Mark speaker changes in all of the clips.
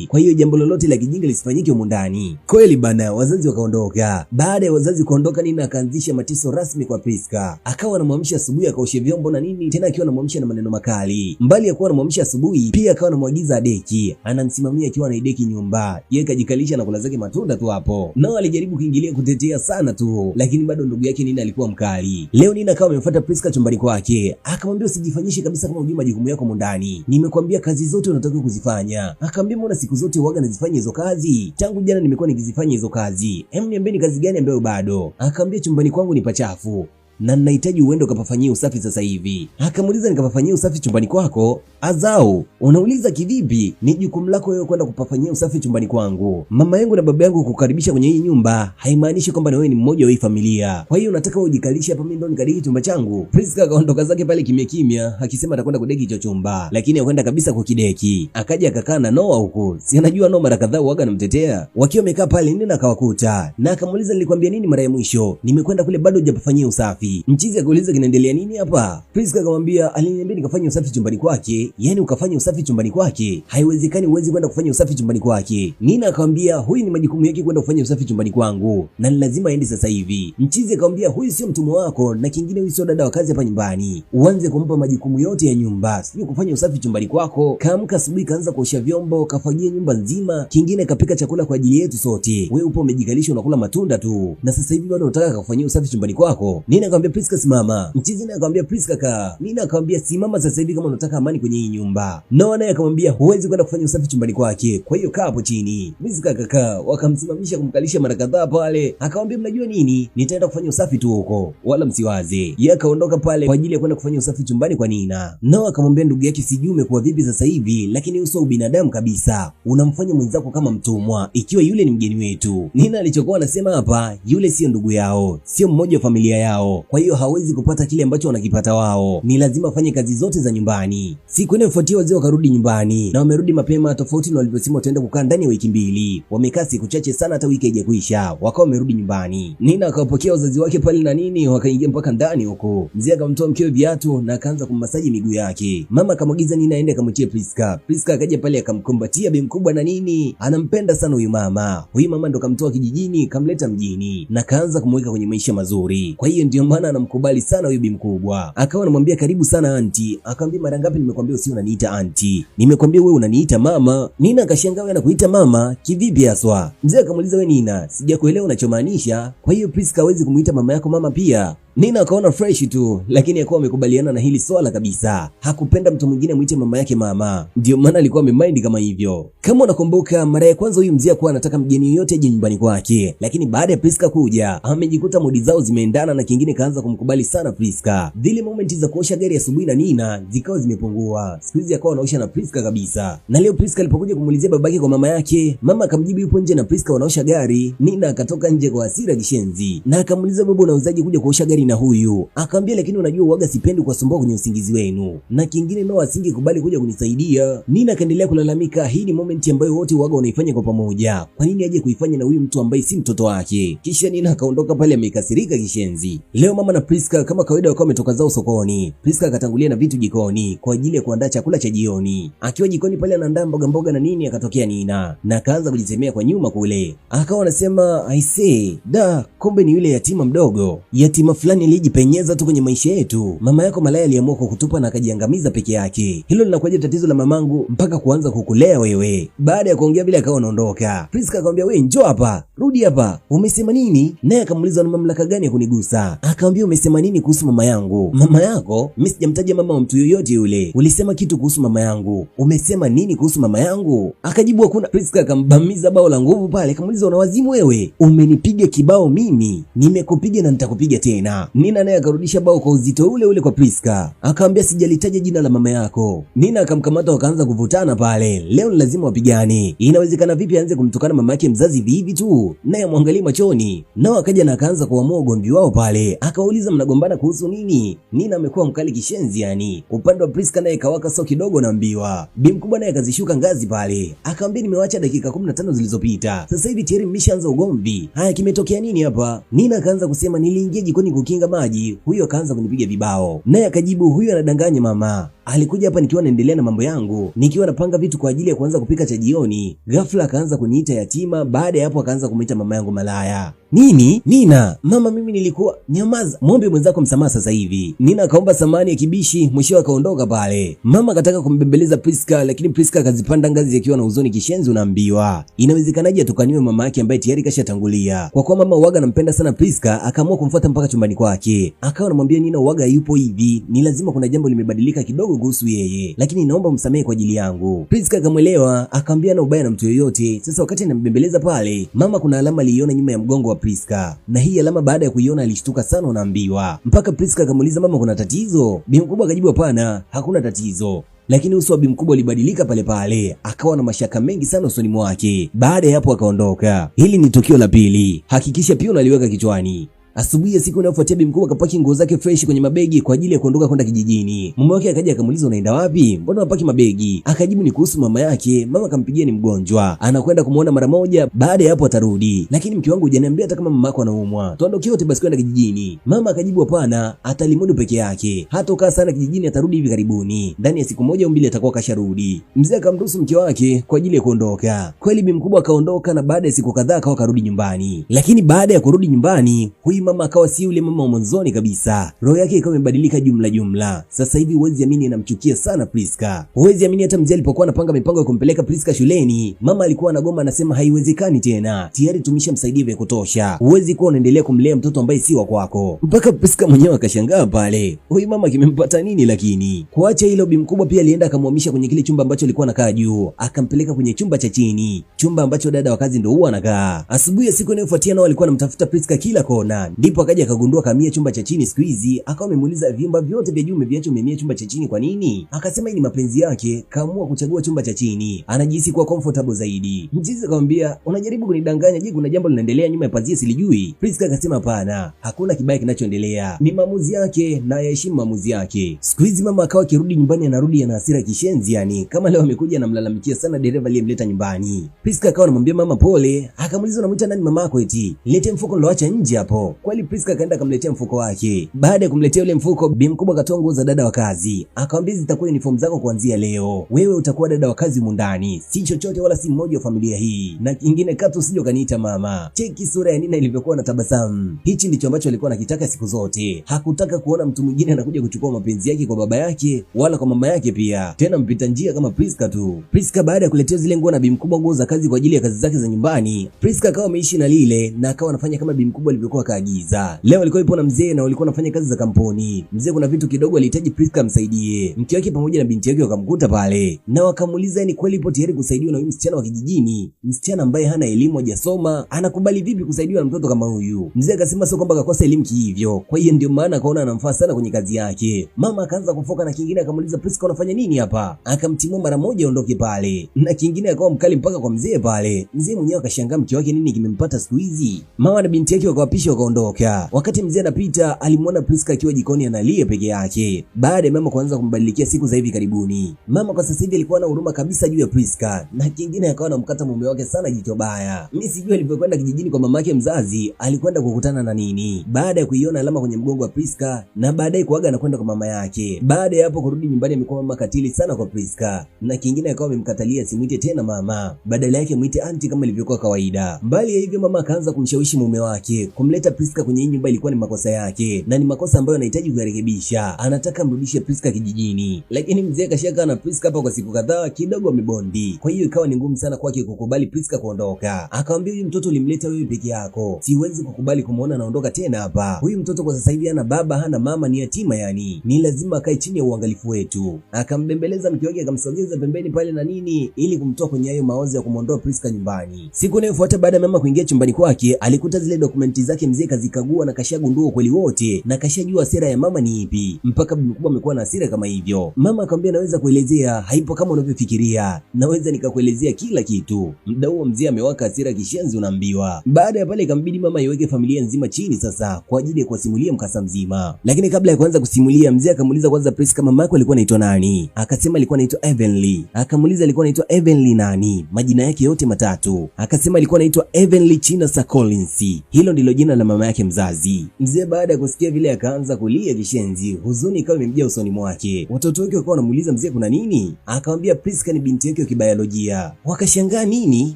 Speaker 1: Kwa hiyo jambo lolote la kijinga lisifanyike humu ndani. Kweli bana, wazazi wakaondoka. Baada ya wazazi kuondoka, Nina akaanzisha mateso rasmi kwa Priska. Akawa anamwamsha asubuhi akaoshe vyombo na nini, tena akiwa anamwamsha na maneno makali. Mbali ya kuwa anamwamsha asubuhi, pia akawa anamwagiza adeki, anamsimamia akiwa anaideki nyumba. Yeye kajikalisha na kula zake matunda tu hapo. Nao alijaribu kuingilia kutetea sana tu, lakini bado ndugu yake Nina alikuwa mkali. Leo Nina akawa amemfuata Priska chumbani kwake, akamwambia usijifanyishe kabisa kama hujui majukumu yako ndani. Nimekwambia kazi zote unatakiwa kuzifanya. Akamwambia mbona siku zote huaga nazifanya hizo kazi? Tangu jana nimekuwa nikizifanya hizo kazi. Hem, niambie ni kazi gani ambayo bado? Akamwambia chumbani kwangu ni pachafu na ninahitaji uende ukapafanyie usafi sasa hivi. Akamuuliza nikapafanyie usafi chumbani kwako? Azau, unauliza kivipi? Ni jukumu lako wewe kwenda kupafanyia usafi chumbani kwangu. Mama yangu na baba yangu kukukaribisha kwenye hii nyumba haimaanishi kwamba na wewe ni mmoja wa hii familia. Kwa hiyo unataka wewe ujikalishe hapa, mimi ndo nikadeki chumba changu? Priska akaondoka zake pale kimya kimya akisema atakwenda kudeki hicho chumba, lakini hakwenda kabisa kukideki. Akaja akakaa na Noah huko. Si anajua Noah mara kadhaa huaga anamtetea. Wakiwa wamekaa pale, Nina akawakuta na akamuuliza nilikwambia nini mara ya mwisho? Nimekwenda kule bado hujapafanyia usafi. Mchizi akauliza kinaendelea nini hapa? Priska akamwambia aliniambia nikafanya usafi chumbani kwake. Yaani ukafanya usafi chumbani kwake? Haiwezekani, uwezi kwenda kufanya usafi chumbani kwake. Nina akamwambia huyu ni majukumu yake kwenda kufanya usafi chumbani kwangu na ni lazima aende sasa hivi. Mchizi akamwambia huyu sio mtumwa wako, na kingine huyu sio dada wa kazi hapa nyumbani. Uanze kumpa majukumu yote ya nyumba, sio kufanya usafi chumbani kwako. Kaamka asubuhi kaanza kuosha vyombo, kafagia nyumba nzima, kingine kapika chakula kwa ajili yetu sote. Wewe upo umejikalisha unakula matunda tu, na sasa hivi bado unataka kufanyia usafi chumbani kwako. Nina akamwambia Priska simama. Mchizi naye akamwambia Priska kaa. Nina akamwambia simama sasa hivi kama unataka amani kwenye hii nyumba. Noah naye akamwambia huwezi kwenda kufanya usafi chumbani kwake, kwa hiyo kaa hapo chini. Priska akakaa, wakamsimamisha kumkalisha mara kadhaa pale. Akamwambia mnajua nini, nitaenda kufanya usafi tu huko, wala msiwaze. Yeye akaondoka pale kwa ajili ya kwenda kufanya usafi chumbani kwa Nina. Noah akamwambia ndugu yake, sijui umekuwa vipi sasa hivi, lakini uso ubinadamu kabisa, unamfanya mwenzako kama mtumwa ikiwa yule ni mgeni wetu. Nina alichokuwa anasema hapa, yule sio ndugu yao, sio mmoja wa familia yao, kwa hiyo hawezi kupata kile ambacho wanakipata wao, ni lazima afanye kazi zote za nyumbani. Siku inayofuatia wazee wakarudi nyumbani na wamerudi mapema, tofauti na walivyosema wataenda kukaa ndani ya wiki mbili. Wamekaa siku chache sana, hata wiki haijakwisha, wakawa wamerudi nyumbani. Nina akawapokea wazazi wake pale na nini, wakaingia mpaka ndani huko. Mzee akamtoa mkewe viatu na akaanza kummasaji miguu yake. Mama akamwagiza Nina aende akamwachie Priska. Priska akaja pale akamkumbatia bi mkubwa na nini, anampenda sana huyu mama. Huyu mama ndo kamtoa kijijini kamleta mjini na kaanza kumweka kwenye maisha mazuri, kwa hiyo ndio maana anamkubali sana huyu bi mkubwa. Akawa anamwambia karibu sana anti. Akamwambia mara ngapi nimekwambia usi unaniita anti, nimekwambia wewe unaniita mama. Nina akashangaa, wewe anakuita mama kivipi haswa? Mzee akamuuliza wewe Nina, sijakuelewa unachomaanisha. Kwa hiyo Priska hawezi kumuita mama yako mama pia? Nina akaona fresh tu, lakini akawa amekubaliana na hili swala kabisa. Hakupenda mtu mwingine muite mama yake mama, ndio maana alikuwa amemind kama hivyo. Kama unakumbuka mara ya kwanza huyu mzee alikuwa anataka mgeni yoyote aje nyumbani kwake, lakini baada ya Priska kuja amejikuta modi zao zimeendana na kingine kaanza kumkubali sana Priska. Zile momenti za kuosha gari asubuhi na Nina zikawa zimepungua, siku hizi akawa anaosha na Priska kabisa. Na leo Priska alipokuja kumuulizia babake kwa mama yake, mama akamjibu yupo nje na Priska wanaosha gari. Nina akatoka nje kwa hasira kishenzi na akamuuliza baba, unawezaje kuja kuosha gari na huyu? Akamwambia lakini unajua uwaga sipendi kuwasumbua kwenye usingizi wenu, na kingine no asingekubali kuja kunisaidia. Nina akaendelea kulalamika, hii ni moment ambayo wote uwaga wanaifanya kwa pamoja, kwa nini aje kuifanya na huyu mtu ambaye si mtoto wake? Kisha Nina akaondoka pale amekasirika kishenzi. Leo mama na Priska kama kawaida wakawa wametoka zao sokoni. Priska akatangulia na vitu jikoni kwa ajili ya kuandaa chakula cha jioni. Akiwa jikoni pale anaandaa mboga mboga na nini, akatokea Nina na akaanza kujisemea kwa nyuma kule, akawa anasema I say da, kumbe ni yule yatima mdogo, yatima fulani aliyejipenyeza tu kwenye maisha yetu. Mama yako malaya aliamua kukutupa na akajiangamiza peke yake. Hilo linakuwaje tatizo la mamangu mpaka kuanza kukulea wewe? Baada ya kuongea vile akawa anaondoka. Priska akamwambia wewe njoo hapa, rudi hapa, umesema nini? Naye akamuuliza una mamlaka gani ya kunigusa? Akamwambia umesema nini kuhusu mama yangu? Mama yako? Mimi sijamtaja mama wa mtu yoyote yule. Ulisema kitu kuhusu mama yangu, umesema nini kuhusu mama yangu? Akajibu hakuna. Priska akambamiza bao la nguvu pale, akamuuliza una wazimu wewe? Umenipiga kibao mimi, nimekupiga na nitakupiga tena. Nina naye akarudisha bao kwa uzito ule ule kwa Priska, akamwambia sijalitaja jina la mama yako. Nina akamkamata wakaanza kuvutana pale, leo ni lazima wapigane. Inawezekana vipi aanze kumtukana mama yake mzazi vivi tu, naye amwangalie machoni? Nao akaja na akaanza kuamua ugomvi wao pale, akawauliza mnagombana kuhusu nini? Nina amekuwa mkali kishenzi yani. Upande wa Priska naye kawaka sio kidogo, naambiwa. Bi mkubwa naye akazishuka ngazi pale, akamwambia nimewacha dakika 15 zilizopita, sasa hivi tayari mmeshaanza ugomvi. Haya, kimetokea nini hapa? Nina akaanza kusema niliingia jikoni kukia kukinga maji, huyo akaanza kunipiga vibao. Naye akajibu, huyo anadanganya mama, alikuja hapa nikiwa naendelea na mambo yangu, nikiwa napanga vitu kwa ajili ya kuanza kupika cha jioni. Ghafla akaanza kuniita yatima. Baada ya hapo akaanza kumuita mama yangu malaya. Nini? Nina, mama mimi nilikuwa. Nyamaza, mwombe mwenzako msamaha sasa hivi. Nina akaomba samani ya kibishi, mwisho akaondoka pale. Mama akataka kumbembeleza Priska, lakini Priska akazipanda ngazi akiwa na huzuni kishenzi. Unaambiwa inawezekanaje atukaniwe mama yake ambaye tayari kashatangulia? Kwa kuwa mama uwaga anampenda sana Priska, akaamua kumfuata mpaka chumbani kwake, akawa anamwambia Nina uwaga yupo hivi, ni lazima kuna jambo limebadilika kidogo kuhusu yeye, lakini naomba msamehe kwa ajili yangu. Priska akamwelewa, akamwambia na ubaya na mtu yoyote. Sasa wakati anambembeleza pale, mama kuna alama aliiona nyuma ya mgongo wa Priska, na hii alama baada ya kuiona alishtuka sana, unaambiwa mpaka Priska akamuuliza mama, kuna tatizo? Bi mkubwa akajibu hapana, hakuna tatizo. Lakini uso wa bi mkubwa ulibadilika pale pale, akawa na mashaka mengi sana usoni mwake. Baada ya hapo akaondoka. Hili ni tukio la pili, hakikisha pia unaliweka kichwani. Asubuhi ya siku inayofuatia bi mkubwa akapaki nguo zake fresh kwenye mabegi kwa ajili ya kuondoka kwenda kijijini. Mume wake akaja akamuuliza, unaenda wapi? Mbona unapaki mabegi? Akajibu ni kuhusu mama yake, mama akampigia ni mgonjwa, anakwenda kumuona mara moja, baada ya hapo atarudi. Lakini mke wangu hujaniambia hata kama mama yako anaumwa, tuondoke wote basi kwenda kijijini. Mama akajibu hapana, atalimudu peke yake, hatokaa sana kijijini, atarudi hivi karibuni, ndani ya siku moja au mbili atakuwa kasharudi. Mzee akamruhusu mke wake kwa ajili ya kuondoka. Kweli bi mkubwa akaondoka, na baada ya siku kadhaa akawa karudi nyumbani. Lakini baada ya kurudi nyumbani, huyu mama akawa si yule mama wa mwanzoni kabisa. Roho yake ikawa imebadilika jumla jumla. Sasa hivi huwezi amini anamchukia sana Priska. Huwezi amini hata mzee alipokuwa anapanga mipango ya kumpeleka Priska shuleni, mama alikuwa anagoma, anasema haiwezekani tena, tayari tumeshamsaidia vya kutosha, huwezi kuwa unaendelea kumlea mtoto ambaye si wa kwako. Mpaka Priska mwenyewe akashangaa pale, huyu mama kimempata nini? Lakini kuacha hilo, bi mkubwa pia alienda akamhamisha kwenye kile chumba ambacho alikuwa anakaa juu, akampeleka kwenye chumba cha chini, chumba ambacho dada wa kazi ndio huwa anakaa. Asubuhi ya siku inayofuatia nao alikuwa anamtafuta Priska kila kona, ndipo akaja akagundua kamia chumba cha chini siku hizi. Akawa amemuuliza vyumba vyote vya juu umeviacha, umemia chumba cha chini kwa nini? Akasema hii ni mapenzi yake, kaamua kuchagua chumba cha chini, anajihisi kuwa comfortable zaidi. Mchizi akamwambia unajaribu kunidanganya, je, kuna jambo linaendelea nyuma ya pazia silijui? Priska akasema hapana, hakuna kibaya kinachoendelea, ni maamuzi yake na yaheshimu maamuzi yake. Siku hizi mama akawa akirudi nyumbani anarudi ana hasira kishenzi, yani kama leo amekuja anamlalamikia sana dereva aliyemleta nyumbani. Priska akawa anamwambia mama pole, akamuuliza unamuita nani mamako? Eti lete mfuko niloacha nje hapo. Kweli Priska akaenda akamletea mfuko wake. Baada ya kumletea ule mfuko, bi mkubwa akatoa nguo za dada wa kazi, akamwambia zitakuwa uniform zako kuanzia leo, wewe utakuwa dada wa kazi humu ndani, si chochote wala si mmoja wa familia hii, na kingine katu usije ukaniita mama. Cheki sura ya Nina ilivyokuwa na tabasamu. Hichi ndicho ambacho alikuwa anakitaka siku zote. Hakutaka kuona mtu mwingine anakuja kuchukua mapenzi yake kwa baba yake wala kwa mama yake pia, tena mpita njia kama Priska tu. Priska baada ya kuletea zile nguo na bi mkubwa, nguo za kazi kwa ajili ya kazi zake za nyumbani, Priska akawa ameishi na lile na akawa anafanya kama bi mkubwa alivyokuwa kaagiza. Leo alikuwa yupo na mzee na walikuwa wanafanya kazi za kampuni. Mzee kuna vitu kidogo alihitaji Priska amsaidie. Mke wake pamoja na binti yake wakamkuta pale na wakamuuliza ni kweli ipo tayari kusaidiwa na huyu msichana wa kijijini, msichana ambaye hana elimu, hajasoma, anakubali vipi kusaidiwa na mtoto kama huyu? Mzee akasema sio kwamba akakosa elimu kihivyo, kwa hiyo ndio maana akaona anamfaa sana kwenye kazi yake. Mama akaanza kufoka na kingine akamuuliza Priska, unafanya nini hapa? Akamtimua mara moja aondoke pale, na kingine akawa mkali mpaka kwa mzee pale. Mzee mwenyewe akashangaa mke wake nini kimempata siku hizi. Mama na binti yake wakawapisha wakaondoka. Wakati mzee anapita alimuona Priska akiwa jikoni analia peke yake, baada ya mama kuanza kumbadilikia siku za hivi karibuni. Mama kwa sasa hivi alikuwa na huruma kabisa juu ya Priska, na kingine akawa anamkata mume wake sana jicho baya. Mimi sijui alivyokwenda kijijini kwa mamake mzazi alikwenda kukutana na nini, baada ya kuiona alama kwenye mgongo wa Priska na baadaye kuaga na kwenda kwa mama yake. Baada ya hapo kurudi nyumbani amekuwa mama katili sana kwa Priska, na kingine akawa amemkatalia simuite tena mama, badala yake muite anti kama ilivyokuwa kawaida. Mbali ya hivyo, mama akaanza kumshawishi mume wake kumleta Priska kwenye nyumba ilikuwa ni makosa yake na ni makosa ambayo anahitaji kuyarekebisha. Anataka mrudishe Priska kijijini, lakini mzee kashaka na Priska hapa kwa siku kadhaa kidogo amebondi, kwa hiyo ikawa ni ngumu sana kwake kukubali Priska kuondoka. Akamwambia huyu mtoto ulimleta wewe peke yako, siwezi kukubali kumuona anaondoka tena hapa. Huyu mtoto kwa sasa hivi hana baba hana mama, ni yatima, yani ni lazima akae chini ya uangalifu wetu. Akambembeleza mke wake akamsogeza pembeni pale na nini, ili kumtoa kwenye hayo mawazo ya kumuondoa Priska nyumbani. Siku inayofuata baada ya mama kuingia chumbani kwake, alikuta zile dokumenti zake mzee kazikagua na kashagundua ukweli wote na kashajua hasira ya mama ni ipi, mpaka bibi mkubwa amekuwa na hasira kama hivyo. Mama akamwambia naweza kuelezea, haipo kama unavyofikiria, naweza nikakuelezea kila kitu. Muda huo mzee amewaka hasira kishenzi, unaambiwa. Baada ya pale ikambidi mama iweke familia nzima chini sasa kwa ajili ya kuwasimulia mkasa mzima. Lakini kabla ya kuanza kusimulia, mzee akamuuliza kwanza Priska mama yake alikuwa anaitwa nani? Akasema alikuwa anaitwa Evenly. Akamuuliza alikuwa anaitwa Evenly nani? Majina yake yote matatu. Akasema alikuwa anaitwa Evenly China Collins. Hilo ndilo jina la mama yake mzazi. Mzee baada ya kusikia vile akaanza kulia kishenzi, huzuni ikawa imemjaa usoni mwake. Watoto wake wakawa wanamuuliza mzee, kuna nini? Akamwambia Priska ni binti yake wa kibiolojia. Wakashangaa, nini?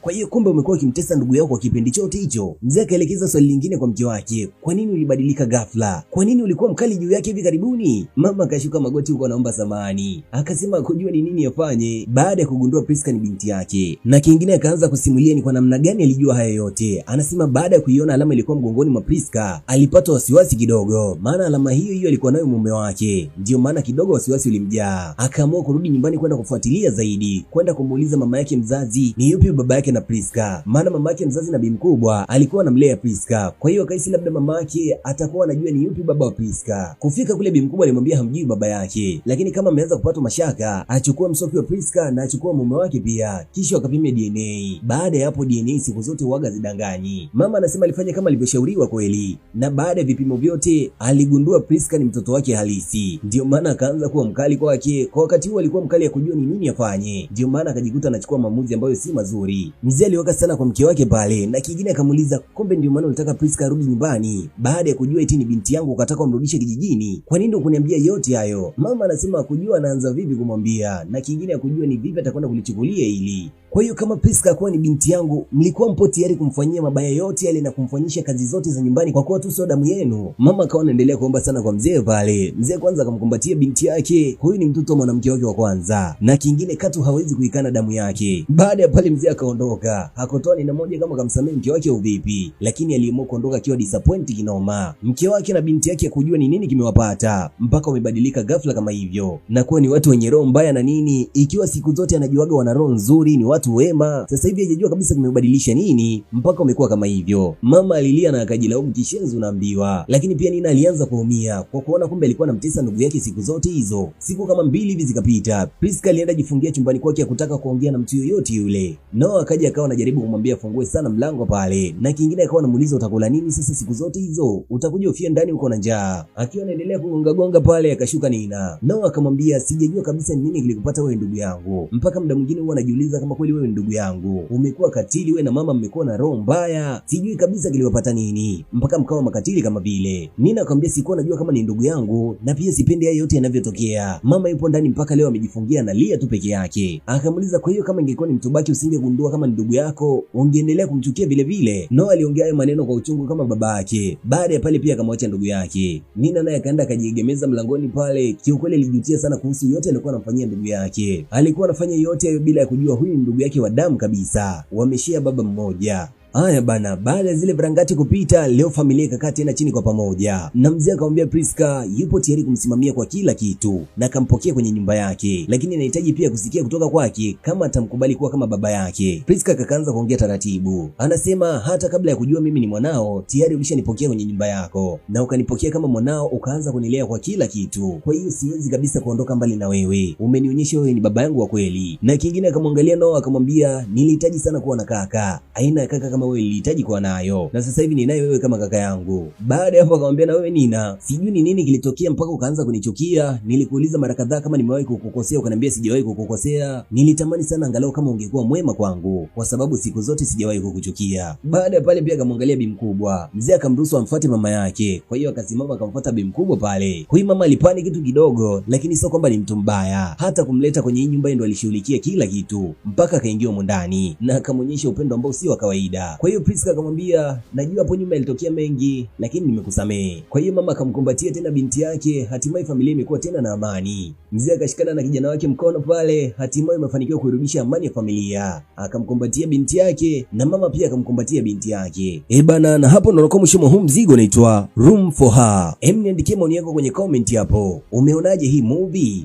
Speaker 1: Kwa hiyo kumbe umekuwa ukimtesa ndugu yako kwa kipindi chote hicho? Mzee akaelekeza swali lingine kwa mke wake, kwa nini ulibadilika ghafla? Kwa nini ulikuwa mkali juu yake hivi karibuni? Mama akashuka magoti huko anaomba samahani, akasema kujua ni nini afanye baada ya kugundua Priska ni binti yake. Na kingine akaanza kusimulia ni kwa namna gani alijua haya yote. Anasema baada ya kuiona alama ilikuwa mgongoni mwa Priska alipata wasiwasi kidogo, maana alama hiyo hiyo alikuwa nayo mume wake, ndio maana kidogo wasiwasi ulimjaa. Akaamua kurudi nyumbani kwenda kufuatilia zaidi, kwenda kumuuliza mama yake mzazi ni yupi baba yake na Priska, maana mama yake mzazi na bi mkubwa alikuwa anamlea Priska. Kwa hiyo akahisi labda mama yake atakuwa anajua ni yupi baba wa Priska. Kufika kule, bi mkubwa alimwambia hamjui baba yake, lakini kama ameanza kupata mashaka achukue msoki wa Priska na achukue mume wake pia, kisha wakapime DNA. Baada ya hapo DNA siku zote huaga zidanganyi. Mama anasema alifanya kama alivyoshauriwa kweli, na baada ya vipimo vyote aligundua Priska ni mtoto wake halisi. Ndio maana akaanza kuwa mkali kwake. Kwa wakati huo alikuwa mkali ya kujua ni nini afanye, ndio maana akajikuta anachukua maamuzi ambayo si mazuri. Mzee aliwaka sana kwa mke wake pale, na kingine akamuuliza, kumbe ndio maana ulitaka Priska arudi nyumbani baada ya kujua eti ni binti yangu ukataka umrudishe kijijini? Kwa nini kuniambia yote hayo? Mama anasema kujua anaanza vipi kumwambia, na kingine akujua ni vipi atakwenda kulichukulia hili. Kwa hiyo kama Priska kuwa ni binti yangu, mlikuwa mpo tayari kumfanyia mabaya yote yale na kumfanyisha kazi zote za nyumbani kwa kuwa tu sio damu yenu? Mama akawa anaendelea kuomba sana kwa mzee pale. Mzee kwanza akamkumbatia binti yake, huyu ni mtoto wa mwanamke wake wa kwanza, na kingine katu hawezi kuikana damu yake. Baada ya pale mzee akaondoka, hakutoa neno moja kama kamsamehe mke wake au vipi, lakini aliamua kuondoka akiwa disappoint kinoma. Mke wake na binti yake kujua ni nini kimewapata mpaka wamebadilika ghafla kama hivyo, na kuwa ni watu wenye roho mbaya na nini, ikiwa siku zote anajuaga wana roho nzuri, ni watu wema. Sasa hivi hajajua kabisa kimebadilisha nini mpaka umekuwa kama hivyo. Mama alilia na akajilaumu kishenzi, unaambiwa. Lakini pia Nina alianza kuumia kwa kuona kumbe alikuwa anamtesa ndugu yake siku zote hizo. Siku kama mbili hivi zikapita, Priska alienda jifungia chumbani kwake kutaka kuongea na mtu yoyote yule. Noah akaja akawa anajaribu kumwambia afungue sana mlango pale, na kingine akawa anamuuliza utakula nini sasa siku zote hizo, utakuja ufie ndani uko na njaa. Akiwa anaendelea kugonga gonga pale akashuka Nina. Noah akamwambia sijajua kabisa ni nini kilikupata wewe ndugu yangu, mpaka muda mwingine huwa anajiuliza kama kweli wewe ndugu yangu umekuwa katili, wewe na mama mmekuwa na roho mbaya, sijui kabisa kiliwapata nini mpaka mkawa makatili kama vile. Nina akamwambia sikuwa najua kama ni ndugu yangu na pia sipendi haya yote yanavyotokea. Mama yupo ndani mpaka leo amejifungia analia tu peke yake. Akamuuliza kwa hiyo kama ingekuwa ni mtubaki usingegundua kama ni ndugu yako, ungeendelea kumchukia vile vile? Noah aliongea hayo maneno kwa uchungu kama baba yake. Baada ya pale pia akamwacha ndugu yake. Nina naye akaenda akajiegemeza mlangoni pale. Kiukweli alijutia sana kuhusu yote alikuwa anamfanyia ndugu yake. Alikuwa anafanya yote hayo bila ya kujua huyu ndugu yake wa damu kabisa, wameshia baba mmoja. Haya bana, baada ya zile vrangati kupita, leo familia ikakaa tena chini kwa pamoja, na mzee akamwambia Priska yupo tayari kumsimamia kwa kila kitu na akampokea kwenye nyumba yake, lakini anahitaji pia kusikia kutoka kwake kama atamkubali kuwa kama baba yake. Priska akaanza kuongea taratibu, anasema hata kabla ya kujua mimi ni mwanao tayari ulishanipokea kwenye nyumba yako na ukanipokea kama mwanao, ukaanza kunilea kwa kila kitu, kwa hiyo siwezi kabisa kuondoka mbali na wewe, umenionyesha wewe ni baba yangu wa kweli. Na kingine akamwangalia Noah akamwambia nilihitaji sana kuwa na kaka, aina ya kaka kama wewe nilihitaji kuwa nayo, na sasa hivi ninayo wewe kama kaka yangu. Baada ya hapo akamwambia na wewe Nina, sijui ni nini kilitokea mpaka ukaanza kunichukia. Nilikuuliza mara kadhaa kama nimewahi kukukosea, ukaniambia sijawahi kukukosea. Nilitamani sana angalau kama ungekuwa mwema kwangu, kwa sababu siku zote sijawahi kukuchukia. Baada ya pale pia akamwangalia bi mkubwa, mzee akamruhusu amfuate mama yake, kwa hiyo akasimama akamfuata bi mkubwa pale. Huyu mama alipani kitu kidogo, lakini sio kwamba ni mtu mbaya, hata kumleta kwenye hii nyumba ndio alishughulikia kila kitu mpaka akaingia humo ndani na akamwonyesha upendo ambao si wa kawaida. Kwa hiyo Priska akamwambia najua hapo nyuma yalitokea mengi, lakini nimekusamehe. Kwa hiyo mama akamkumbatia tena binti yake, hatimaye familia imekuwa tena na amani. Mzee akashikana na kijana wake mkono pale, hatimaye amefanikiwa kurudisha amani ya familia. Akamkumbatia binti yake na mama pia akamkumbatia binti yake. Eh bana, na hapo ndo mwisho wa huu mzigo unaitwa Room for Her. Niandikie maoni yako kwenye comment hapo. Umeonaje hii movie?